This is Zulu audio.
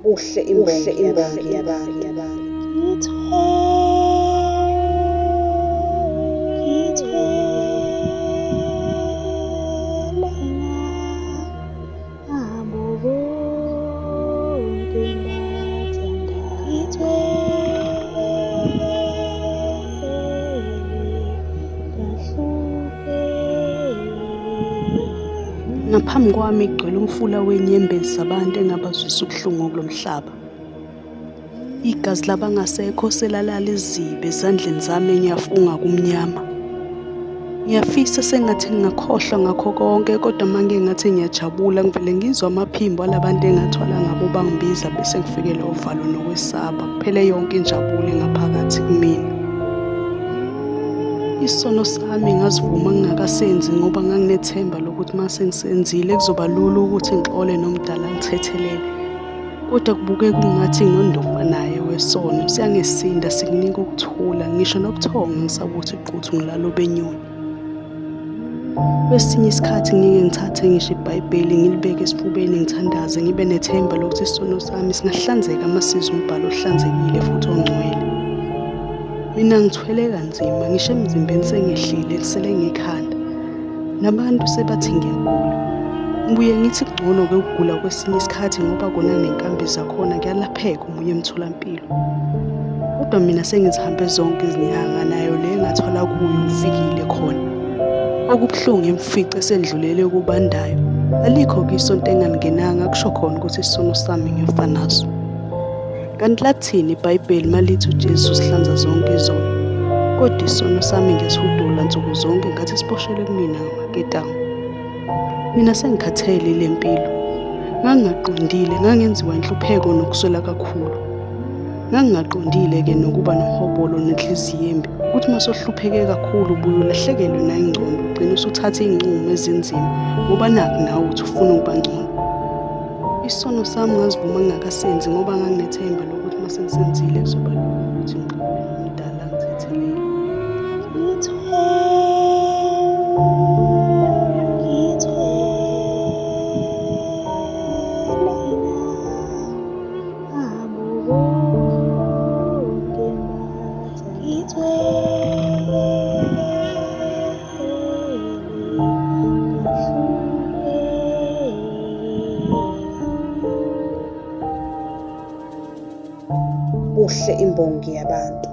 Buhle imbongi yabantu. Ngaphambi kwami kugcwele umfula wenyembezi zabantu engabazwisa ubuhlungu kulo mhlaba. Igazi labangasekho selalala izibe ezandleni zami ngiyafunga kumnyama. Ngiyafisa sengathi ngingakhohlwa ngakho konke kodwa uma ngike ngathi ngiyajabula ngivele ngizwe amaphimbo alabantu engathwala ngabo bangibiza bese ngifikelwa uvalo nokwesaba kuphele yonke injabulo engaphakathi kumina. Isono sami ngazivuma ngingakasenzi ngoba nganginethemba lokuthi uma sengisenzile kuzoba lula ukuthi ngixole nomdala ngithethelele. Kodwa kubukeka ungathi nginondofa naye wesono siyangisinda sikunika ukuthula ngisho nobuthongo ngisabuthi quthu ngilala obenyoni. Kwesinye isikhathi ngike ngithathe ngisho iBhayibheli ngilibeke esifubeni ngithandaze ngibe nethemba lokuthi isono sami singahlanzeka amasiza umbhalo ohlanzekile futhi ongcwele. Mina ngithwele kanzima ngisho emzimbeni sengehlile kusele ngekhanda. Nabantu sebathi ngiyagula. Ngibuye ngithi kungcono-ke ukugula kwesinye isikhathi ngoba kona nenkambi zakhona kuyalapheka uma uye emtholampilo. Kodwa mina sengizihambe zonke izinyanga nayo le engathola kuyo ngifikile khona. Okubuhlungu imfice sendlulele kubandayo. Alikho-ke isonto engalingenanga kusho khona ukuthi isono sami ngiyofa naso. Kanti lathini iBhayibheli malithi uJesu usihlanza zonke izono? Kodwa isono sami ngiyasihudula nsuku zonke ngathi siboshelwe kumina ngamaketanga. Mina sengikhathele ile mpilo. Ngangingaqondile, ngangenziwa inhlupheko nokuswela kakhulu. Ngangingaqondile-ke nokuba nomhobholo nenhliziyo embi. Uthi uma sohlupheke kakhulu ubuye ulahlekelwe nayingqondo ugcine usuthatha iy'nqumo ezinzima ngoba nakhu nawe uthi ufuna ukuba ngcono. Isono sami ngazivuma ngingakasenzi ngoba nganginethemba lokuthi uma sengisenzile kuzoba lula ukuthi ngixole nomdala angithethelele. Buhle imbongi yabantu.